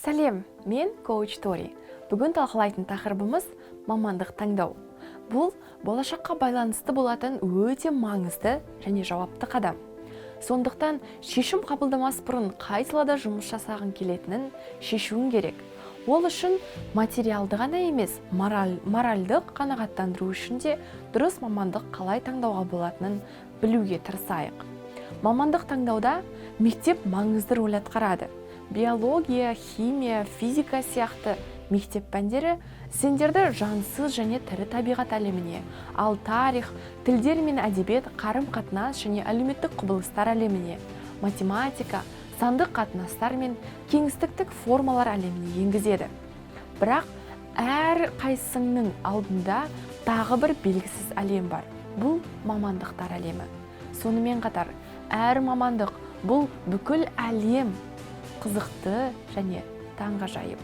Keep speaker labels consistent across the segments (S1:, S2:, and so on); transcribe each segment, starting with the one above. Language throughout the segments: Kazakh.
S1: Сәлем, мен коуч Тори. Бүгін талқылайтын тақырыбымыз – мамандық таңдау. Бұл болашаққа байланысты болатын өте маңызды және жауапты қадам. Сондықтан шешім қабылдамас бұрын қай салада жұмыс жасағың келетінін шешуің керек. Ол үшін материалды ғана емес, моральдық қанағаттандыру үшін де дұрыс мамандық қалай таңдауға болатынын білуге тырысайық. Мамандық таңдауда мектеп маңызды рөл атқарады. Биология, химия, физика сияқты мектеп пәндері сендерді жансыз және тірі табиғат әлеміне, ал тарих, тілдер мен әдебиет қарым қатынас және әлеуметтік құбылыстар әлеміне, математика сандық қатынастар мен кеңістіктік формалар әлеміне енгізеді. Бірақ әр қайсыңның алдында тағы бір белгісіз әлем бар. Бұл – мамандықтар әлемі. Сонымен қатар әр мамандық – бұл бүкіл әлем, қызықты және таңғажайып.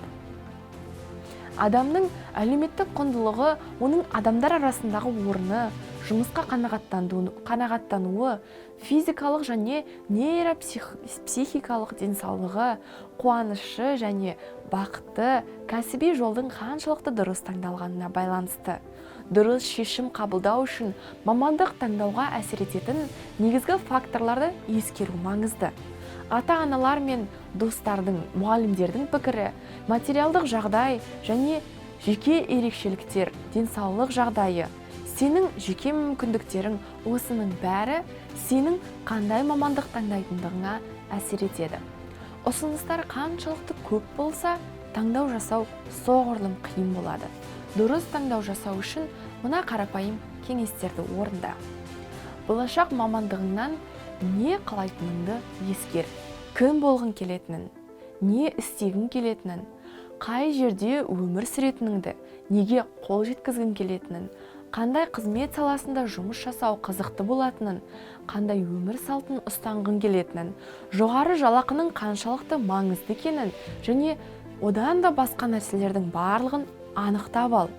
S1: Адамның әлеуметтік құндылығы оның адамдар арасындағы орны, жұмысқа қанағаттануы, физикалық және нейропсихикалық денсаулығы, қуанышы және бақыты кәсіби жолдың қаншалықты дұрыс таңдалғанына байланысты. Дұрыс шешім қабылдау үшін мамандық таңдауға әсер ететін негізгі факторларды ескеру маңызды: ата-аналар мен достардың, мұғалімдердің пікірі, материалдық жағдай және жеке ерекшеліктер, денсаулық жағдайы, сенің жеке мүмкіндіктерің. Осының бәрі сенің қандай мамандық таңдайтындығыңа әсер етеді. Ұсыныстар қаншалықты көп болса, таңдау жасау соғұрлым қиын болады. Дұрыс таңдау жасау үшін мына қарапайым кеңестерді орында. Болашақ мамандығыңнан не қалайтыныңды ескер. Кім болғың келетінін, не істегің келетінін, қай жерде өмір сүретініңді, неге қол жеткізгің келетінін, қандай қызмет саласында жұмыс жасау қызықты болатынын, қандай өмір салтын ұстанғың келетінін, жоғары жалақының қаншалықты маңызды екенін және одан да басқа нәрселердің барлығын анықтап ал.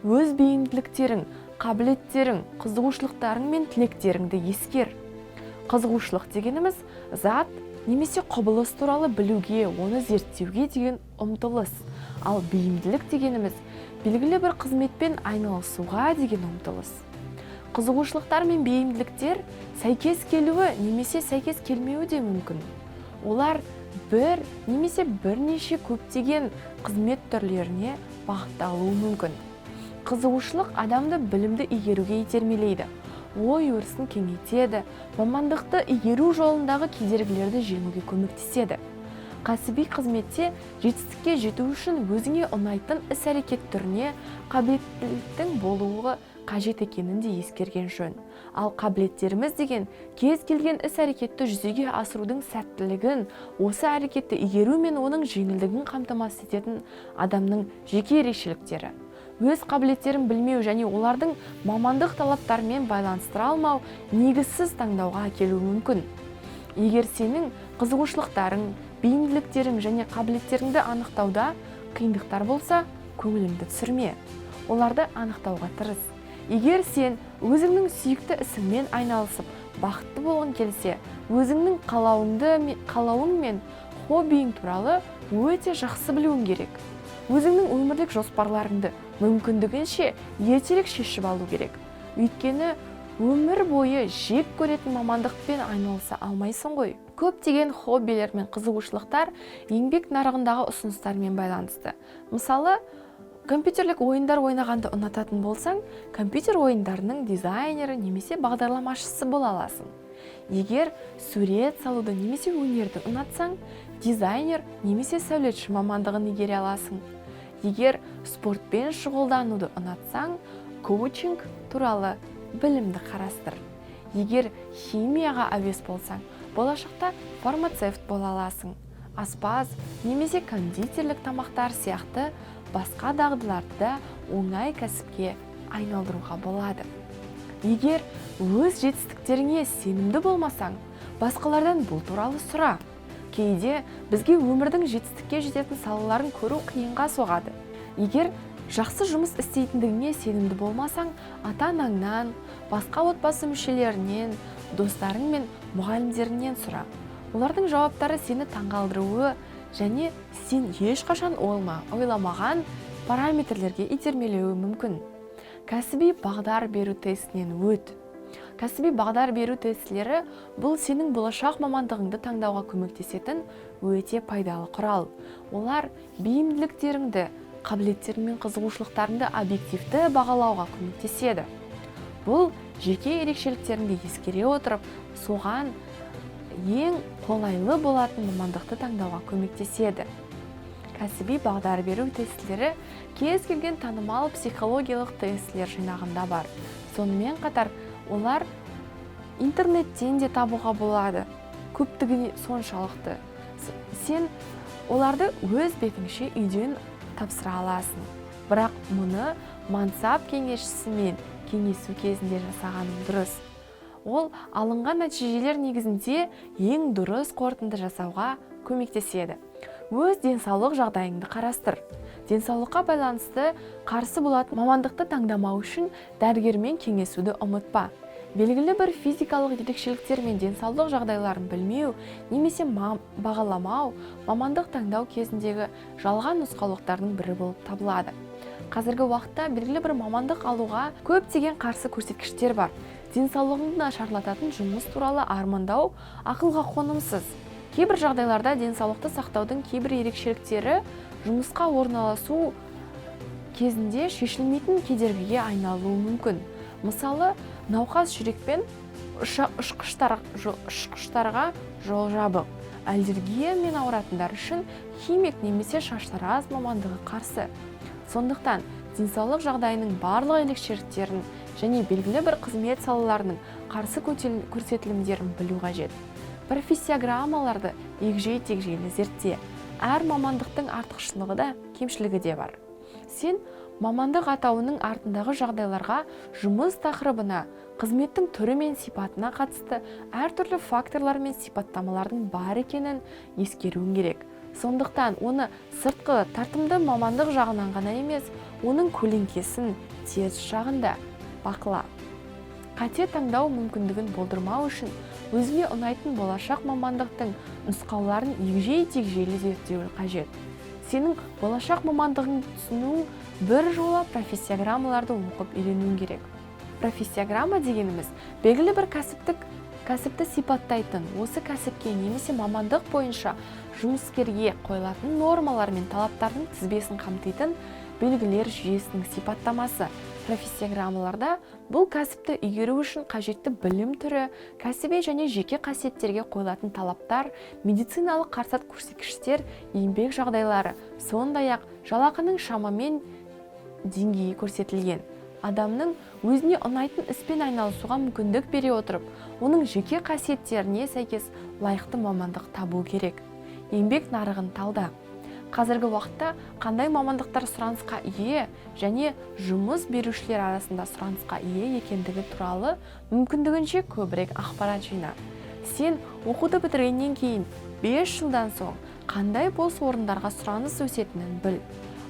S1: Өз бейімділіктерің, қабілеттерің, қызығушылықтарың мен тілектеріңді ескер. Қызығушылық дегеніміз – зат немесе құбылыс туралы білуге, оны зерттеуге деген ұмтылыс. Ал бейімділік дегеніміз – белгілі бір қызметпен айналысуға деген ұмтылыс. Қызығушылықтар мен бейімділіктер сәйкес келуі немесе сәйкес келмеуі де мүмкін. Олар бір немесе бірнеше көптеген қызмет түрлеріне бағытталуы мүмкін. Қызығушылық адамды білімді игеруге итермелейді, ой өрісін кеңейтеді, мамандықты игеру жолындағы кедергілерді жеңуге көмектеседі. Кәсіби қызметте жетістікке жету үшін өзіңе ұнайтын іс-әрекет түріне қабілеттіліктің болуы қажет екенін де ескерген жөн. Ал қабілеттеріміз деген кез келген іс-әрекетті жүзеге асырудың сәттілігін, осы әрекетті игеру мен оның жеңілдігін қамтамасыз ететін адамның жеке ерекшеліктері. Өз қабілеттерін білмеу және олардың мамандық талаптарымен байланыстыра алмау негізсіз таңдауға әкелуі мүмкін. Егер сенің қызығушылықтарың, бейімділіктерің және қабілеттеріңді анықтауда қиындықтар болса, көңіліңді түсірме, оларды анықтауға тырыс. Егер сен өзіңнің сүйікті ісіңмен айналысып, бақытты болғың келсе, өзіңнің қалауың мен хоббиің туралы өте жақсы білуің керек. Өзіңнің өмірлік жоспарларыңды мүмкіндігінше ертерек шешіп алу керек, өйткені өмір бойы жек көретін мамандықпен айналыса алмайсың ғой. Көптеген хоббилер мен қызығушылықтар еңбек нарығындағы ұсыныстармен байланысты. Мысалы, компьютерлік ойындар ойнағанды ұнататын болсаң, компьютер ойындарының дизайнері немесе бағдарламашысы бола аласың. Егер сурет салуды немесе өнерді ұнатсаң, дизайнер немесе сәулетші мамандығын игере аласың. Егер спортпен шұғылдануды ұнатсаң, коучинг туралы білімді қарастыр. Егер химияға әуес болсаң, болашақта фармацевт бола аласың. Аспаз немесе кондитерлік тамақтар сияқты басқа дағдыларды да оңай кәсіпке айналдыруға болады. Егер өз жетістіктеріңе сенімді болмасаң, басқалардан бұл туралы сұра. Кейде бізге өмірдің жетістікке жететін салаларын көру қиынға соғады. Егер жақсы жұмыс істейтіндігіңе сенімді болмасаң, ата-анаңнан, басқа отбасы мүшелерінен, достарың мен мұғалімдеріңнен сұра. Олардың жауаптары сені таңғалдыруы Және сен ешқашан ойламаған параметрлерге итермелеуі мүмкін. Кәсіби бағдар беру тестінен өт. Кәсіби бағдар беру тестілері – бұл сенің болашақ мамандығыңды таңдауға көмектесетін өте пайдалы құрал. Олар бейімділіктеріңді, қабілеттерің мен қызығушылықтарыңды объективті бағалауға көмектеседі. Бұл жеке ерекшеліктеріңді ескере отырып, соған ең қолайлы болатын мамандықты таңдауға көмектеседі. Кәсіби бағдар беру тестілері кез келген танымал психологиялық тестілер жинағында бар. Сонымен қатар олар интернеттен де табуға болады, көптігіне соншалықты. Сен оларды өз бетіңше үйден тапсыра аласың, бірақ мұны мансап кеңесшісімен кеңесу кезінде жасағаның дұрыс. Ол алынған нәтижелер негізінде ең дұрыс қорытынды жасауға көмектеседі. Өз денсаулық жағдайыңды қарастыр. Денсаулыққа байланысты қарсы болатын мамандықты таңдамау үшін дәрігермен кеңесуді ұмытпа. Белгілі бір физикалық ерекшеліктер мен денсаулық жағдайларын білмеу немесе бағаламау мамандық таңдау кезіндегі жалған нұсқаулықтардың бірі болып табылады. Қазіргі уақытта белгілі бір мамандық алуға көптеген қарсы көрсеткіштер бар. Денсаулығыңды нашарлататын жұмыс туралы армандау ақылға қонымсыз. Кейбір жағдайларда денсаулықты сақтаудың кейбір ерекшеліктері жұмысқа орналасу кезінде шешілмейтін кедергіге айналуы мүмкін. Мысалы, науқас жүрекпен ұшқыштарға жол жабық, аллергиямен ауыратындар үшін химик немесе шаштараз мамандығы қарсы. Сондықтан денсаулық жағдайының барлық ерекшеліктерін және белгілі бір қызмет салаларының қарсы көрсетілімдерін білу қажет. Профессиограммаларды егжей тегжейлі зертте. Әр мамандықтың артықшылығы да, кемшілігі де бар. Сен мамандық атауының артындағы жағдайларға, жұмыс тақырыбына, қызметтің түрі мен сипатына қатысты әртүрлі факторлар мен сипаттамалардың бар екенін ескеруің керек. Сондықтан оны сыртқы тартымды мамандық жағынан ғана емес, оның көлеңкесін, теріс жағын да бақыла. Қате таңдау мүмкіндігін болдырмау үшін өзіңе ұнайтын болашақ мамандықтың нұсқауларын егжей тегжейлі зерттеу қажет. Сенің болашақ мамандығыңды түсіну бір жола профессиограммаларды оқып үйренуің керек. Профессиограмма дегеніміз – белгілі бір кәсіпті сипаттайтын, осы кәсіпке немесе мамандық бойынша жұмыскерге қойылатын нормалар мен талаптардың тізбесін қамтитын белгілер жүйесінің сипаттамасы. Профессиограммаларда бұл кәсіпті игеру үшін қажетті білім түрі, кәсіби және жеке қасиеттерге қойылатын талаптар, медициналық қарсы көрсеткіштер, еңбек жағдайлары, сондай ақ жалақының шамамен деңгейі көрсетілген. Адамның өзіне ұнайтын іспен айналысуға мүмкіндік бере отырып, оның жеке қасиеттеріне сәйкес лайықты мамандық табу керек. Еңбек нарығын талда. Қазіргі уақытта қандай мамандықтар сұранысқа ие және жұмыс берушілер арасында сұранысқа ие екендігі туралы мүмкіндігінше көбірек ақпарат жина. Сен оқуды бітіргеннен кейін 5 жылдан соң қандай бос орындарға сұраныс өсетінін біл.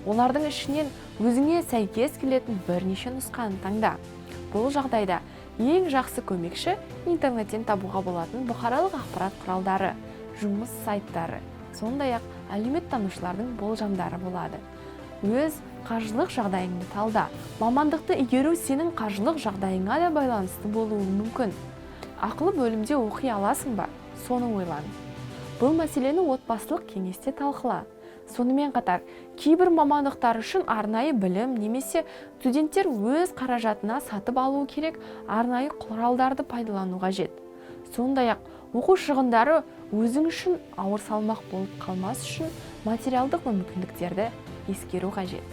S1: Олардың ішінен өзіңе сәйкес келетін бірнеше нұсқаны таңда. Бұл жағдайда ең жақсы көмекші – интернеттен табуға болатын бұқаралық ақпарат құралдары, жұмыс сайттары, сондай ақ әлеуметтанушылардың болжамдары болады. Өз қаржылық жағдайыңды талда. Мамандықты игеру сенің қаржылық жағдайыңа да байланысты болуы мүмкін. Ақылы бөлімде оқи аласың ба, соны ойлан. Бұл мәселені отбасылық кеңесте талқыла. Сонымен қатар кейбір мамандықтар үшін арнайы білім немесе студенттер өз қаражатына сатып алуы керек арнайы құралдарды пайдалану қажет. Сондай ақ оқу шығындары өзің үшін ауыр салмақ болып қалмас үшін материалдық мүмкіндіктерді ескеру қажет.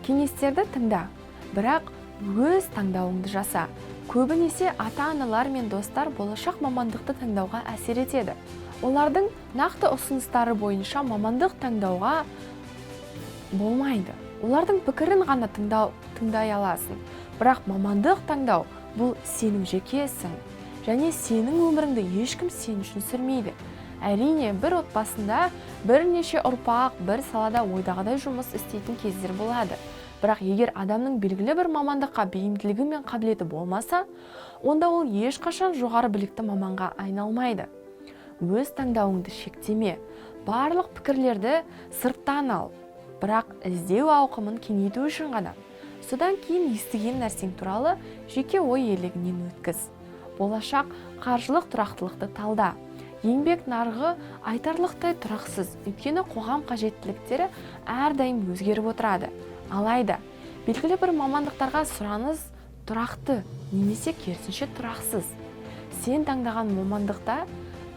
S1: Кеңестерді тыңда, бірақ өз таңдауыңды жаса. Көбінесе ата-аналар мен достар болашақ мамандықты таңдауға әсер етеді. Олардың нақты ұсыныстары бойынша мамандық таңдауға болмайды. Олардың пікірін ғана тыңдай аласың, бірақ мамандық таңдау – бұл сенің жеке ісің және сенің өміріңді ешкім сен үшін сүрмейді. Әрине, бір отбасында бірнеше ұрпақ бір салада ойдағыдай жұмыс істейтін кездер болады. Бірақ егер адамның белгілі бір мамандыққа бейімділігі мен қабілеті болмаса, онда ол ешқашан жоғары білікті маманға айналмайды. Өз таңдауыңды шектеме. Барлық пікірлерді сырттан ал, бірақ іздеу ауқымын кеңейту үшін ғана. Содан кейін естіген нәрсең туралы жеке ой елегінен өткіз. Болашақ қаржылық тұрақтылықты талда. Еңбек нарығы айтарлықтай тұрақсыз, өйткені қоғам қажеттіліктері әрдайым өзгеріп отырады. Алайда белгілі бір мамандықтарға сұраныс тұрақты немесе керісінше тұрақсыз. Сен таңдаған мамандықта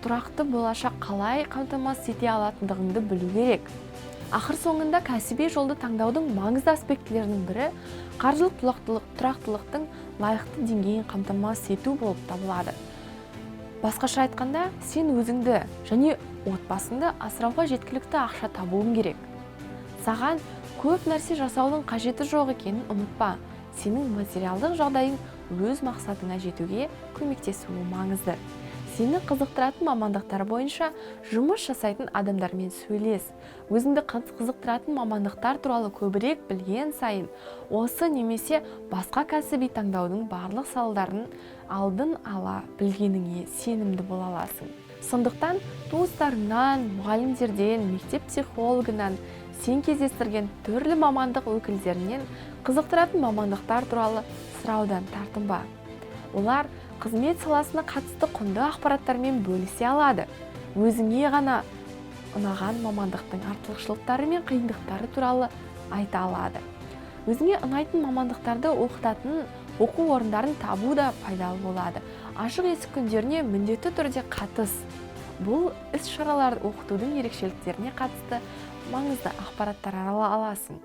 S1: тұрақты болашақ қалай қамтамасыз ете алатындығыңды білу керек. Ақыр соңында кәсіби жолды таңдаудың маңызды аспектілерінің бірі қаржылық тұрақтылықтың лайықты деңгейін қамтамасыз ету болып табылады. Басқаша айтқанда, сен өзіңді және отбасыңды асырауға жеткілікті ақша табуың керек. Саған көп нәрсе жасаудың қажеті жоқ екенін ұмытпа. Сенің материалдық жағдайың өз мақсатыңа жетуге көмектесуі маңызды. Сені қызықтыратын мамандықтар бойынша жұмыс жасайтын адамдармен сөйлес. Өзіңді қызықтыратын мамандықтар туралы көбірек білген сайын, осы немесе басқа кәсіби таңдаудың барлық салаларын алдын ала білгеніңе сенімді бола аласың. Сондықтан туыстарыңнан, мұғалімдерден, мектеп психологынан, сен кездестірген түрлі мамандық өкілдерінен қызықтыратын мамандықтар туралы сұраудан тартынба. Олар қызмет саласына қатысты құнды ақпараттармен бөлісе алады. Өзіңе ғана ұнаған мамандықтың артықшылықтары мен қиындықтары туралы айта алады. Өзіңе ұнайтын мамандықтарды оқытатын оқу орындарын табу да пайдалы болады. Ашық есік күндеріне міндетті түрде қатыс. Бұл іс-шараларды оқытудың ерекшеліктеріне қатысты маңызды ақпараттар ала аласың.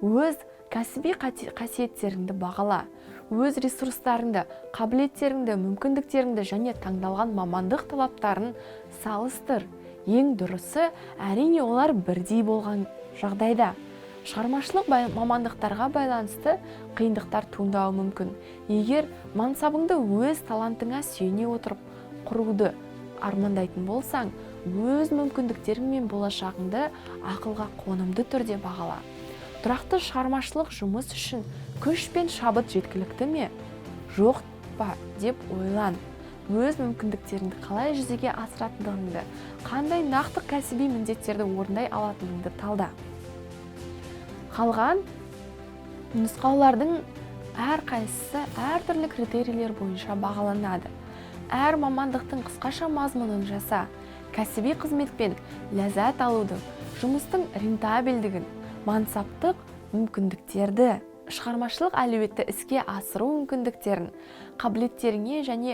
S1: Өз кәсіби қасиеттеріңді бағала. Өз ресурстарыңды, қабілеттеріңді, мүмкіндіктеріңді және таңдалған мамандық талаптарын салыстыр. Ең дұрысы, әрине, олар бірдей болған жағдайда. Шығармашылық мамандықтарға байланысты қиындықтар туындауы мүмкін. Егер мансабыңды өз талантыңа сүйене отырып құруды армандайтын болсаң, өз мүмкіндіктерің мен болашағыңды ақылға қонымды түрде бағала. Тұрақты шығармашылық жұмыс үшін күш пен шабыт жеткілікті ме, жоқ па деп ойлан. Өз мүмкіндіктеріңді қалай жүзеге асыратындығыңды, қандай нақты кәсіби міндеттерді орындай алатыныңды талда. Қалған нұсқаулардың әрқайсысы әртүрлі критерийлер бойынша бағаланады. Әр мамандықтың қысқаша мазмұнын жаса. Кәсіби қызметпен ләззат алудың, жұмыстың рентабельдігін, мансаптық мүмкіндіктерді, шығармашылық әлеуетті іске асыру мүмкіндіктерін, қабілеттеріңе және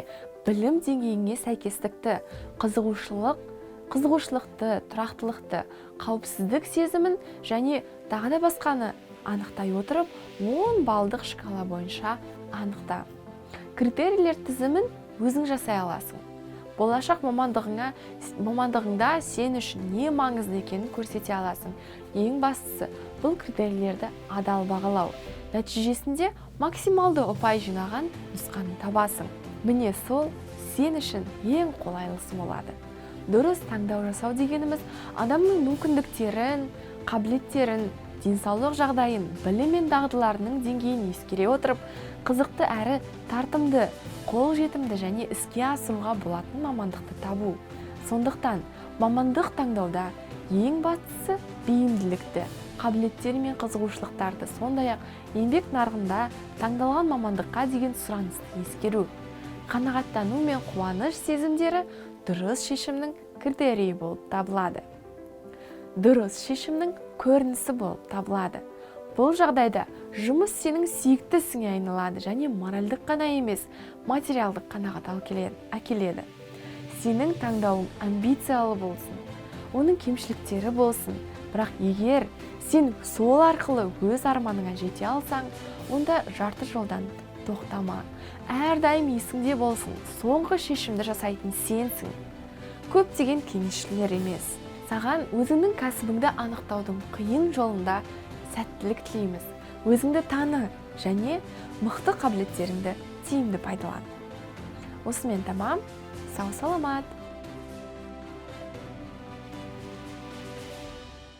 S1: білім деңгейіңе сәйкестікті, қызығушылықты, тұрақтылықты, қауіпсіздік сезімін және тағы да басқаны анықтай отырып, 10 балдық шкала бойынша анықта. Критерийлер тізімін өзің жасай аласың. Болашақ мамандығыңда сен үшін не маңызды екенін көрсете аласың. Ең бастысы, бұл критерийлерді адал бағалау. Нәтижесінде максималды ұпай жинаған нұсқаны табасың. Міне, сол сен үшін ең қолайлысы болады. Дұрыс таңдау жасау дегеніміз адамның мүмкіндіктерін, қабілеттерін, денсаулық жағдайын, білім мен дағдыларының деңгейін ескере отырып, қызықты әрі тартымды, қолжетімді және іске асыруға болатын мамандықты табу. Сондықтан мамандық таңдауда ең бастысы бейімділікті, қабілеттер мен қызығушылықтарды, сондай-ақ еңбек нарығында таңдалған мамандыққа деген сұранысты ескеру. Қанағаттану мен қуаныш сезімдері дұрыс шешімнің критерийі болып табылады. Дұрыс шешімнің көрінісі болып табылады. Бұл жағдайда жұмыс сенің сүйікті ісіңе айналады және моральдық қана емес, материалдық қанағат әкеледі. Сенің таңдауың амбициялы болсын, оның кемшіліктері болсын, бірақ егер сен сол арқылы өз арманыңа жете алсаң, онда жарты жолдан тоқтама. Әрдайым есіңде болсын, соңғы шешімді жасайтын сенсің. Көптеген кеңесшілер емес. Саған өзіңнің кәсібіңді анықтаудың қиын жолында сәттілік тілейміз. Өзіңді таны және мықты қабілеттеріңді тиімді пайдалан. Осымен тамам. Сау саламат.